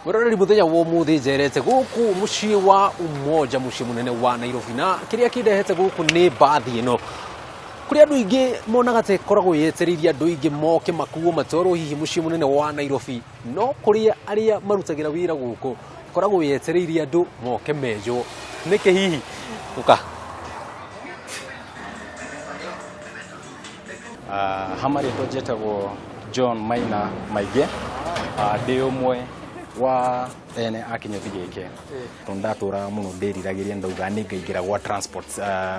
Mwĩroreri, mũthenya wa ũmũthĩ njerete gũkũ mũciĩ wa Umoja, mũciĩ mũnene wa Nairobi, na kĩrĩa kĩndehete gũkũ nĩ mbathi ĩno kũrĩa andũ aingĩ monaga ta ĩkoragwo yetereirie andũ aingĩ moke makuo matwarwo hihi mũciĩ mũnene wa Nairobi, no kũrĩa arĩa marutagĩra wĩra gũkũ ĩkoragwo yetereirie andũ moke menjwo. Nĩkĩ hihi? Ũka. Ha marĩtwa njĩtagwo John Maina Maingĩ. Ndĩ ũmwe wa ene a kĩnyũthi gĩkĩ, tondũ ndatũraga mũno ndĩriragĩria, ndauga nĩ ngaingĩra gwa transport,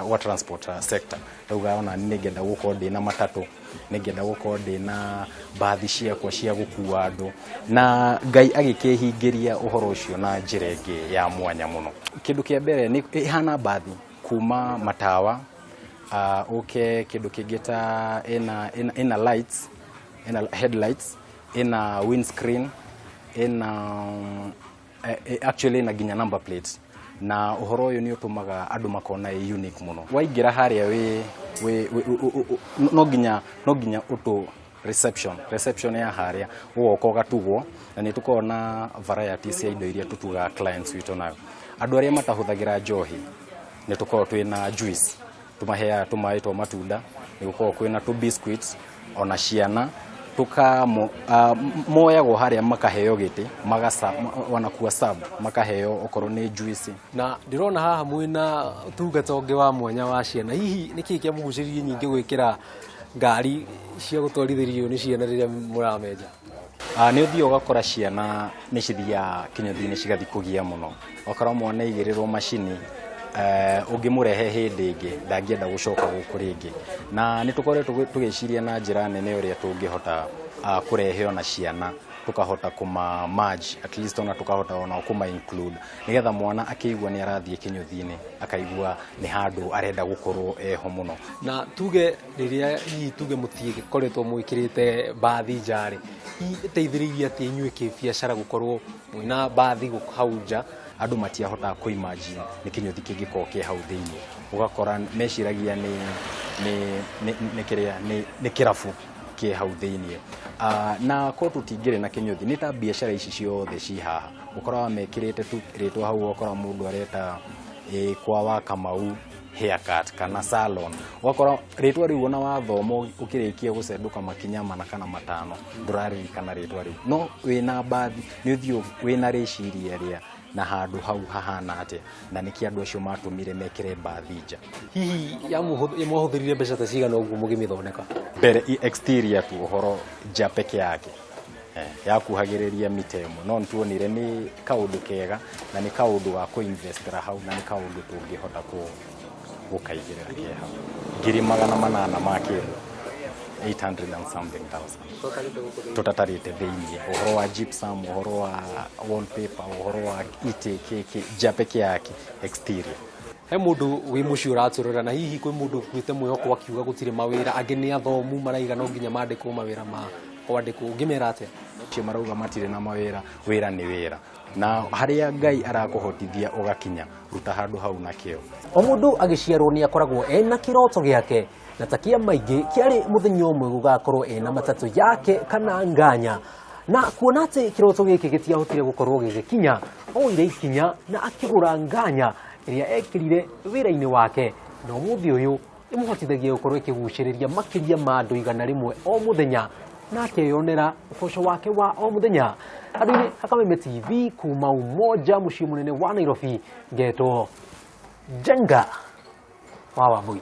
gwa transport sector. Ndauga ona nĩ ngenda gũkorwo ndĩna matatũ, nĩ ngenda gũkorwo ndĩna mbathi ciakwa cia gũkua andũ, na Ngai agĩkĩhingĩria ũhoro ũcio na njĩra ĩngĩ ya mwanya mũno. Kĩndũ kĩa mbere nĩ ĩhana mbathi kuma matawa, ũke kĩndũ kĩngĩ ta ĩna lights, ĩna headlights, ĩna windscreen, ĩna actually ĩna nginya number plate. Na ũhoro ũyũ nĩ ũtũmaga andũ makona ĩ unique mũno. Waingĩra harĩa wĩ no nginya ũtũ reception ya harĩa ũgoka ũgatugwo, na nĩ tũkoragwo na variety cia indo iria tũtugaga clients witũ nayo. Andũ arĩa matahũthagĩra njohi, nĩ tũkoragwo twĩna juice, tũmaheaga tũmaĩ twa matunda, nĩ gũkoragwo kwĩna tũ biscuits, ona ciana tũkamo moyagwo harĩa makaheo gĩtĩ magaca wanakuwa served, makaheo okorwo nĩ juice. Na ndĩrona haha mwĩna ũtungata ũngĩ wa mwanya wa ciana. Hihi nĩ kĩĩ kĩamũgucĩrĩirie nyingĩ gwĩkĩra ngari cia gũtwarithĩrio nĩ ciana rĩrĩa mũramenja? Nĩ ũthiaga ũgakora ciana nĩ cithiaga kĩnyũthi-inĩ cigathiĩ kũgia mũno. Ũgakora mwana aigĩrĩrwo macini, ũngĩmũrehe hĩndĩ ĩngĩ ndangĩenda gũcoka gũkũ rĩngĩ. Na nĩ tũkoretwo tũgĩciria na njĩra nene ũrĩa tũngĩhota kũrehe ona ciana, tũkahota kũma merge, at least ona tũkahota ona kũma include, nĩgetha mwana akĩigua nĩ arathiĩ kĩnyũthi-inĩ akaigua nĩ handũ arenda gũkorwo eho mũno. Na tuge rĩrĩa hihi tuge mũtigĩkoretwo mwĩkĩrĩte mbathi nja rĩ, hihi ĩteithĩrĩirie atĩa inyuĩ kĩbiacara gũkorwo mwĩna mbathi hau nja? Andũ matiahotaga kũ imagine nĩ kĩnyũthi kĩngĩkorwo kĩ hau thĩinĩ. Ũgakora meciragia nĩ kĩrĩa nĩ kĩrabu kĩ hau thĩinĩ. Na korwo tũtingĩrĩ na kĩnyũthi, nĩ ta biacara ici ciothe ci haha ũkoraga mekĩrĩte tu rĩtwa hau, ũgakora mũndũ areta kwa wa Kamau Haircut kana salon, ũgakora rĩtwa rĩu ona wathoma ũkĩrĩkia gũcendũka makinya mana kana matano ndũraririkana rĩtwa rĩu. No wĩna mbathi nĩ ũthiĩ wĩna rĩciria rĩa na handũ hau hahana atĩa na nĩkĩ andũ acio matũmire mekĩre mbathi nja. Hihi mwahũthĩrire mbeca ta cigana ũguo mũgĩmĩthondeka? Mbere exterior tu, ũhoro nja peke yake, yakuhagĩrĩria mita ĩmwe, no nĩtuonire nĩ kaũndũ kega na nĩ kaũndũ ga kũ-investera hau, na nĩ kaũndũ tũngĩhota gũkaigĩrĩra ke hau. 800,000 ma kĩndũ, 800 and something thousand, tũtatarĩte thĩiniĩ ũhoro wa gypsum, ũhoro wa wallpaper, ũhoro wa itĩ, kĩkĩ, nja peke yake, exterior. He mũndũ wĩ mũciĩ ũratũrora, na hihi kwĩ mũndũ ũkuĩte mwĩhoko akiuga gũtirĩ mawĩra, angĩ nĩ athomu maraiga no nginya mandĩkwo mawĩra ma kwandĩkwo, ũngĩmera atĩa? Acio marauga matirĩ na mawĩra, wĩra nĩ wĩra, na harĩa Ngai arakũhotithia ũgakinya, ruta handũ hau na kĩo. O mũndũ agĩciarwo nĩ akoragwo ena kĩroto gĩake, na ta kĩa maingĩ kĩarĩ mũthenya ũmwe gũgakorwo ena matatũ yake kana nganya. Na kuona atĩ kĩroto gĩkĩ gĩtiahotire gũkorwo gĩgĩkinya, oire ikinya na akĩgũra nganya ĩrĩa ekĩrire wĩra-inĩ wake, na ũmũthĩ ũyũ ĩmũhotithagia gũkorwo ĩkĩgucĩrĩria makĩria ma andũ 100 o mũthenya, na akeyonera ũboco wake wa o mũthenya. Handũ-inĩ ha Kameme TV kuma Umoja, mũciĩ mũnene wa Nairobi, ngetwo Njenga wa Wambui.